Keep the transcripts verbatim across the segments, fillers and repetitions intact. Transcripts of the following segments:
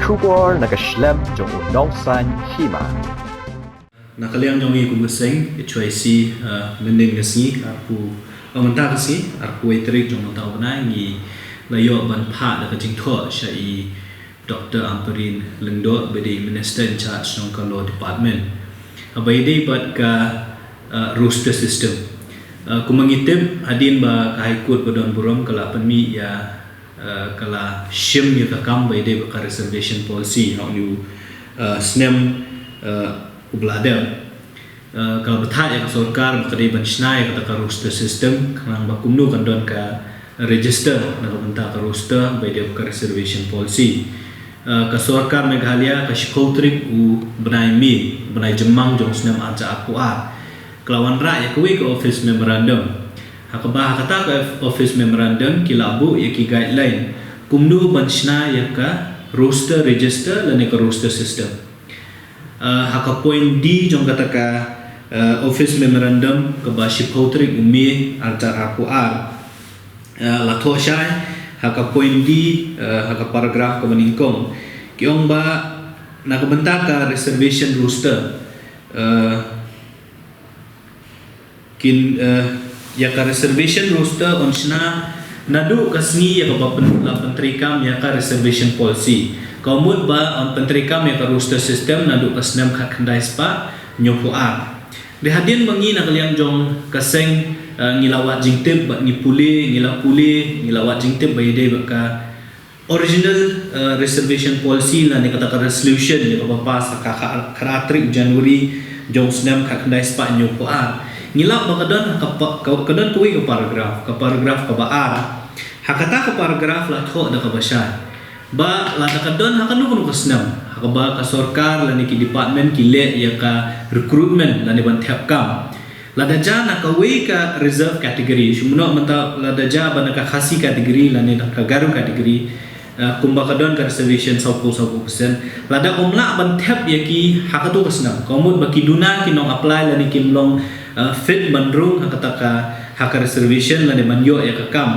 Khubor na ka shlem jong u nongsan hima. Na ka liang jong ngi kum ka seng H Y C, uh, mynnin ka sngi arphew, uh, mynta ka sngi arphew wei tarik jong mynta u bnai ngi la ïoh ban phah da ka jingthoh sha i Doctor Ampareen Lyngdoh ba dei Minister in charge jong ka Law Department, uh, ba ïadei bad ka, uh, roster system. Uh, kumba ngi tip hadien ba ka High Court ba don burom ka la pynmih ïa, uh, ka la shim ïa ka kam ba ïadei bad ka reservation policy ha une u, uh, snem, uh, u ba la dep. Uh, ka la bthah ïa ka sorkar ba ka dei ban shna ïa kata ka roster system khnang ba kumno kan don ka register na ka bynta ka roster ba ïadei bad ka reservation policy. Uh, ka sorkar Meghalaya ka shiphew tarik u bnai May, bnai Jymmang jong snem arhajar arphew ar ka la wanrah ïa kawei ka office memorandum. Ha kaba ha kata ka office memorandum ki la buh ïa ki guideline kumno ban shna ïa ka roster register lane ka roster system. Uh, ha ka point D jong kata ka, uh, office memorandum kaba shiphew tarik u May arhajar arphew ar, uh, la thoh shai ha ka point D, uh, ha ka paragraph kaba nyngkong ki ong ba na ka bynta ka reservation roster, uh, kin, eh, ïa ka reservation roster yn shna naduh ka sngi ïa kaba pyn-, la pyntreikam ïa ka reservation policy. Ka mut ba yn pyntreikam ïa ka roster system naduh ka snem khatkhyndai spah hynñiewphew ar. Dei hadien ba ngi na ka liang jong ka seng, eh, ngi la wad jingtip bad ngi pule, ngi la pule, ngi la wad jingtip ba ïadei bad ka original, uh, reservation policy lane kata ka resolution ïa kaba pass ha ka, ka, ka khatar tarik January jong snem khatkhyndai spah hynñiewphew ar. Ngi lap ba ka don ka pa-, ka, ka don kawei ka paragraph, ka paragraph kaba ar. Ha kata ka paragraph la thoh da kaba shai ba lada ka don ha kano kano ka snem ha kaba ka sorkar lane ki department ki leh ïa ka recruitment lane ban thep kam, lada jia na kawei ka reserve category, shu mynno mynta lada jia ba na ka Khasi category lane na ka Garo category, eh, kumba ka don ka reservation sawphew, sawphew percent. Lada ym lah ban thep ïa ki ha kato ka snem, ka mut ba ki duna ki nong apply lane kim long, eh, fit ban rung ha kata ka, ha ka reservation lane ban ïoh ïa ka kam.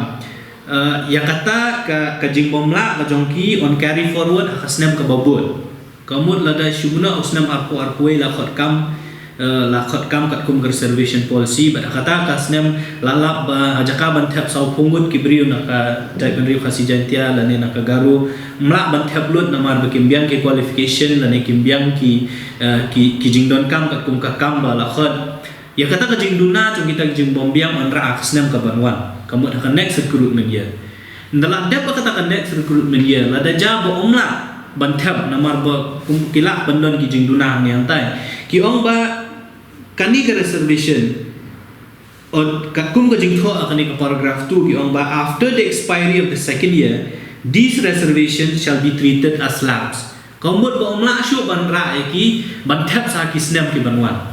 Eh, ïa kata ka, ka jingbymlah ka jong ki yn carry forward ha ka snem kaba bud. Ka mut lada shu mynno u snem arphew arphew wei la khot kam, eh, la khot kam katkum ka reservation policy, bad ha kata ka snem la lap ba ha jaka ban thep sawphew ngut ki briew na ka jaitbynriew Khasi Jaiñtia lane na ka Garo, ym lah ban thep lut namar ba kim biang ki qualification lane kim biang ki, eh, ki, ki jingdonkam katkum ka kam ba la khot. Ïa kata ka jingduna jong kita ki jingbymbiang yn rah ha ka snem kaban wan, ka mut ha ka next recruitment year. Ynda la dep ha kata ka next recruitment year, lada jia ba ym lah ban thep namar ba kum ki lah ban don ki jingduna hangne hangtai, ki ong ba kane ka reservation, ot, katkum ka jingthoh ha kane ka paragraph two ki ong ba after the expiry of the second year, these reservations shall be treated as lapsed. Ka mut ba ym lah shuh ban rah ïa ki ban thep sa ki snem kiban wan.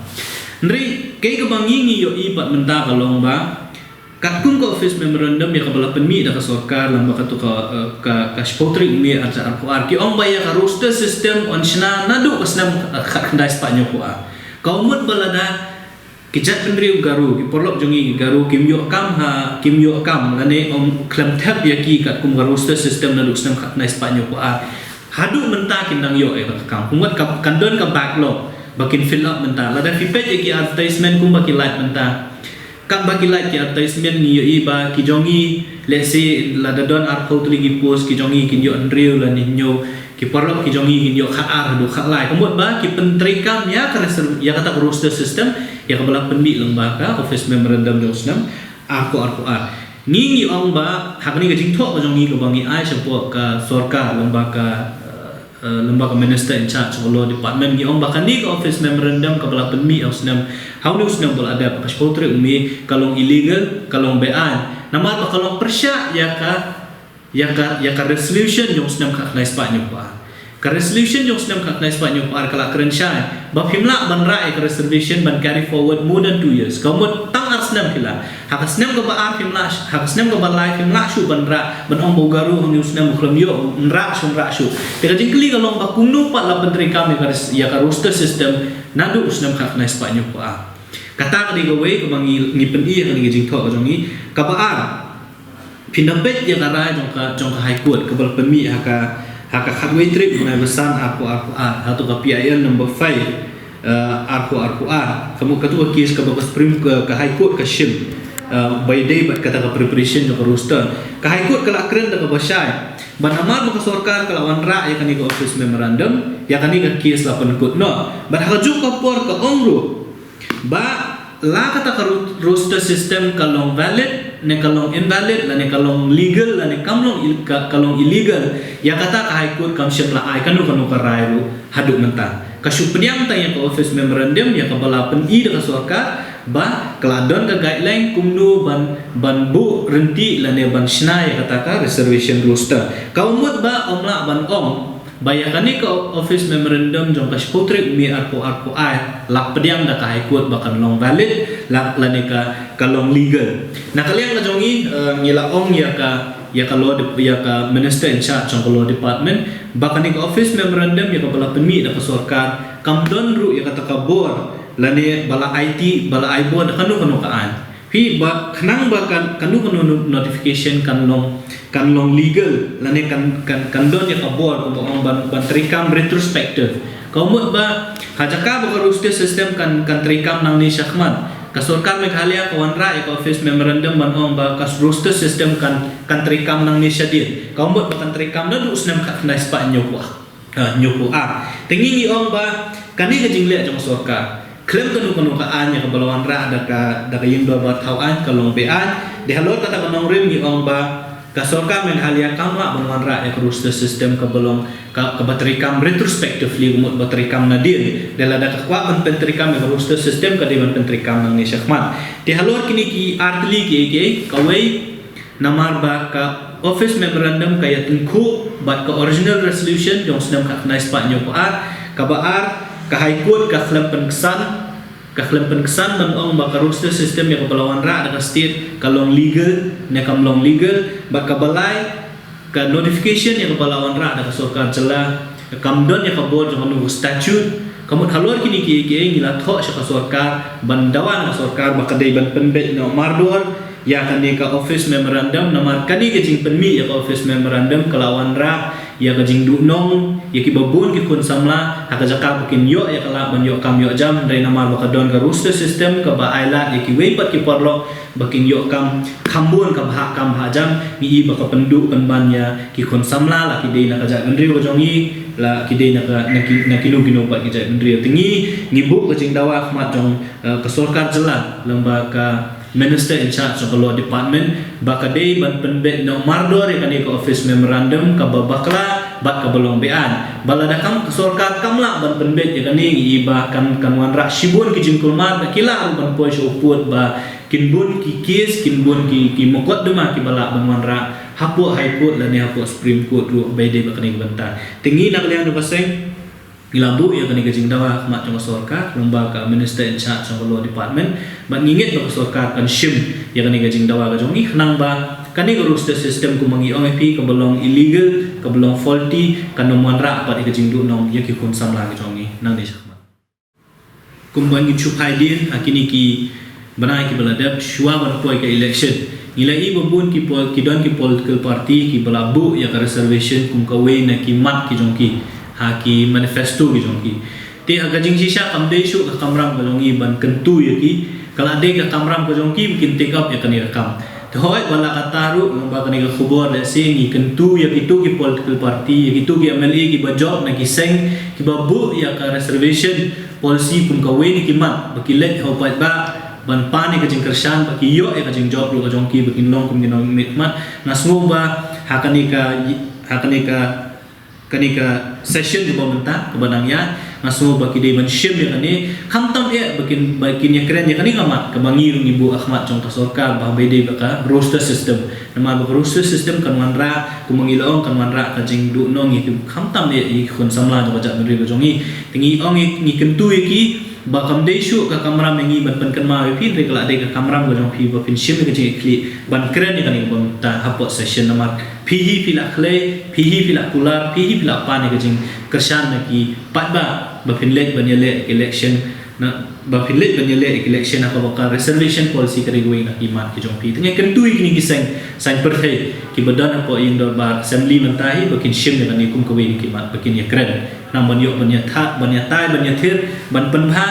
Hynrei kaei kaba ngi ngi ïohi pat mynta ka long ba katkum ka office memorandum ïa kaba la pynmih da ka sorkar lyngba kato ka, eh, ka, ka shiphew tarik May arhajar arphew ar, ki ong ba ïa ka roster system yn shna naduh ka snem, eh, khatkhyndai spah hynñiewphew ar. Ka mut ba lada ki jaitbynriew Garo, ki paralok jong ngi ki Garo kim ïoh kam ha, kim ïoh kam lane ym khlem thep ïa ki katkum ka roster system naduh snem khatkhyndai spah hynñiewphew ar, haduh mynta kin dang ïoh ïa ka kam. Kumta ka, kan don ka backlog ba kin fill up mynta. Lada phi peit ïa ki advertisement kumba ki lait mynta, katba ki lait ki advertisement ngi ïohi ba ki jong ngi, let's say, lada don arphew tylli ki post, ki jong ngi kin ïoh hynriew lane hynñiew. Ki paralok ki jong ngi kin ïoh khatar haduh khatlai. Ka mut ba ki pyntreikam ïa ka reser-, ïa kata ka roster system ïa kaba la pynmih lyngba ka office memorandum jong snem arphew arphew ar. Ngi ngi ong ba ha kane ka jingthoh ka jong ngi kaba ngi ai shapoh ka sorkar lyngba ka, eh, eh, lyngba ka minister in charge ka law department, ngi ong ba kane ka office memorandum kaba la pynmih ha u snem, ha une u snem ba la dep, ka shiphew tarik May, ka long illegal, ka long beaiñ. Namar ba ka long pyrshah ïa ka ïa ka, ïa ka resolution jong u snem khatkhyndai spah hynñiewphew ar. Ka resolution jong u snem khatkhyndai spah hynñiewphew ar ka la kren shai ba phim lah ban rah ïa ka reservation ban carry forward more than two years. Ka mut tang ar snem phi lah. Ha ka snem kaba ar phim lah, ha ka snem kaba lai phim lah shuh ban rah, ban ong ba u Garo hangne u snem u khlem ïoh, yn rah shuh, yn rah shuh. Te ka jingkylli ka long ba kumno pat la pyntreikam ïa ka res-, ïa ka roster system naduh u snem khatkhyndai spah hynñiewphew ar. Kata ka dei kawei kaba ngi, ngi pyni ha kane ka jingthoh ka jong ngi. Kaba ar, phin da peit ïa ka rai jong ka, jong ka High Court kaba la pynmih ha ka, Ha ka khatwei tarik u bnai ba san arphew arphew ar, ha tu ka P I L number five, uh, arphew arphew ar. Ka mut ka tu ka case kaba ka Supreme, ka, ka High Court ka shim, uh, bai dei bad kata ka preparation jong ka roster. Ka High Court ka la kren da kaba shai ba namar ba ka sorkar ka la wanrah ïa kane ka office memorandum, ïa kane ka case la pynkut noh. Bad ha kajuh ka por ka ong ruh ba la kata ka ro-, roster system ka long valid ne ka long invalid, lane ka long legal lane kam long il-, ka, ka long illegal, ïa kata ka High Court kam shym la ai kano kano ka rai ruh haduh mynta. Ka shu pdiang tang ïa ka office memorandum, ïa kaba la pyni da ka sorkar ba ka la don ka guideline kumno ban, ban buh rynti lane ban shna ïa kata ka reservation roster. Ka mut ba ym lah ban ong ba ïa kane ka office memorandum jong ka shiphew tarik May arphew arphew ar la pdiang da ka High Court ba kan long valid, la, lane ka, ka long legal. Na ka liang ka jong ngi, eh, ngi la ong ïa ka, ïa ka law dep-, ïa ka minister in charge jong ka law department ba kane ka office memorandum ïa kaba la pynmih da ka sorkar kam don ruh ïa kata ka bor, lane ba la aiti, ba la ai bor da kano kano ka aiñ. Phi, ba khnang ba kan, kano kano no-, notification kan long, kan long legal lane kan, kan, kan don ïa ka bor kumba ong ban, ban treikam retrospective. Ka mut ba ha jaka ba ka roster system kan, kan treikam nangne shakhmat, ka sorkar Meghalaya ka wanrah ïa ka office memorandum ban ong ba ka roster system kan, kan treikam nangne shadien. Ka mut ba kan treikam naduh u snem khatkhyndai spah hynñiewphew ar. Ha, hynñiewphew ar. Te ngi, ngi ong ba kane ka jingleh jong ka sorkar khlem kano kano ka aiñ ïa kaba la wanrah da ka, da ka ïing dorbar thaw aiñ ka long beaiñ. Te halor kata ka nongrim ngi ong ba ka sorkar Meghalaya kam lah ban wanrah ïa ka roster system kaba long ka, kaba treikam retrospectively, ka mut ba treikam nadien. Te lada ka kwah ban pyntreikam ïa ka roster system ka dei ban pyntreikam nangne shakhmat. Te halor kine ki artylli kiei kiei, kawei, namar ba ka office memorandum ka ïatyngkhuh bad ka original resolution jong u snem khatkhyndai spah hynñiewphew ar. Kaba ar, ka High Court ka khlem pynksan, ka khlem pynksan ban ong ba ka roster system ïa kaba la wanrah da ka state ka long legal ne kam long legal. Bad kaba lai, ka notification ïa kaba la wanrah da ka sorkar jylla kam don ïa ka bor jong kano ka statute. Ka mut halor kine kiei kiei ngi la thoh sha ka sorkar ban dawa na ka sorkar ba ka dei ban pynbeit noh mardor ïa kane ka office memorandum, namar kane ka jingpynmih ïa ka office memorandum ka la wanrah ïa ka jingduhnong ïa kiba bun ki khun samla ha ka jaka ba kin ïoh ïa ka lad ban ïoh kam ïoh jam, hynrei namar ba ka don ka roster system kaba ailad ïa kiwei pat ki paralok ba kin ïoh kam kham bun, kam bha kam bha jam, ngi i ba ka pynduh pynban ïa ki khun samla, la ki dei na ka jaitbynriew ka jong ngi, la ki dei na ka, na ki, na kino kino pat ki jaitbynriew. Te ngi, ngi buh ka jingdawa khmat jong, eh, ka sorkar jylla lyngba ka minister in charge jong ka law department ba ka dei ban pynbeit noh mardor ïa kane ka office memorandum kaba bakla bad kaba long beaiñ. Ba lada kam ka sorkar kam lah ban pynbeit ïa kane, ngi i ba kan, kan wanrah shibun ki jingkulmar, ba ki lah ruh ban poi sha u pud ba kin bun ki case, kin bun ki, ki mukotduma kiba lah ban wanrah hapoh High Court lane hapoh Supreme Court ruh bai dei bad kane ka bynta. Te ngi na ka liang jong ka seng ngi la buh ïa kane ka jingdawa khmat jong ka sorkar lyngba ka minister in charge jong ka law department, bad ngi ngeit ba ka sorkar kan shim ïa kane ka jingdawa ka jong ngi khnang ba kane ka roster system kumba ngi ong ïa phi kaba long illegal, kaba long faulty, kan ym wanrah pat ïa ka jingduhnong ïa ki khun samla ka jong ngi nangne shakhmat. Kumba ngi shu phai dien ha kine ki bnai kiba la dep shuwa ban poi ka election, ngi la i ba bun ki pol-, ki don ki political party kiba la buh ïa ka reservation kum kawei na ki mat ki jong ki ha ki manifesto ki jong ki. Te ha ka jingshisha kam dei shuh ka kamram ka jong ngi ban kyntu ïa ki, ka la dei ka kamram ka jong ki ba kin take up ïa kane ka kam. Te hooid, wat la katta ruh, lyngba kane ka khubor, lehse ngi kyntu ïa kito ki political party, ïa kito ki M L A kiba jop na ki seng kiba buh ïa ka reservation policy kum kawei na ki mat ba ki leit ha u paidbah ban pan ïa ka jingkyrshan, ba ki ïoh ïa ka jingjop ruh ka jong ki, ba kin long kum ki nongmihkhmat. Nga sngew ba ha kane ka, ha kane ka, kane ka session kaba mynta kaba dang ïaid, nga sngew ba ki dei ban shim ïa kane, khamtam eh ba kin, ba kin ïakren ïa kane ka mat kaba ngi ruh ngi buh ha khmat jong ka sorkar ba bai dei bad ka roster system. Namar ba ka roster system kan wanrah, kumba ngi la ong, kan wanrah ka jingduhnong ïa ki, khamtam eh ïa ki khun samla jong ka jaitbynriew ka jong ngi. Te ngi ong, ngi kyntu ïa ki ba kam dei shuh ka kamram ïa ngi ban pynkynmaw ïa phi, hynrei ka la dei ka kamram ka jong phi ba phin shim ïa ka jingïakhlieh ban kren ïa kane kaba mynta hapoh session. Namar phi hi phi la khlei, phi hi phi la kular, phi hi phi la pan ïa ka jingkyrshan na ki paidbah ba phin leit ban ïaleh ïa ka election Na ba phi leit ban ïaleh election ha kaba ka reservation policy ka dei kawei na ki mat ki jong phi. Te nga kyntu ïa kine ki seng saiñ pyrthei kiba don hapoh ïing dorbar assembly mynta hi ba kin shim ïa kane kum kawei na ki mat ba kin ïakren. Nang ban ïoh ban ïathad, ban ïatai, ban ïathir, ban pynbha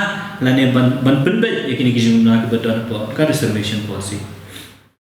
lane ban ban pynbeit ïa kine ki jingduna kiba don hapoh ka reservation policy.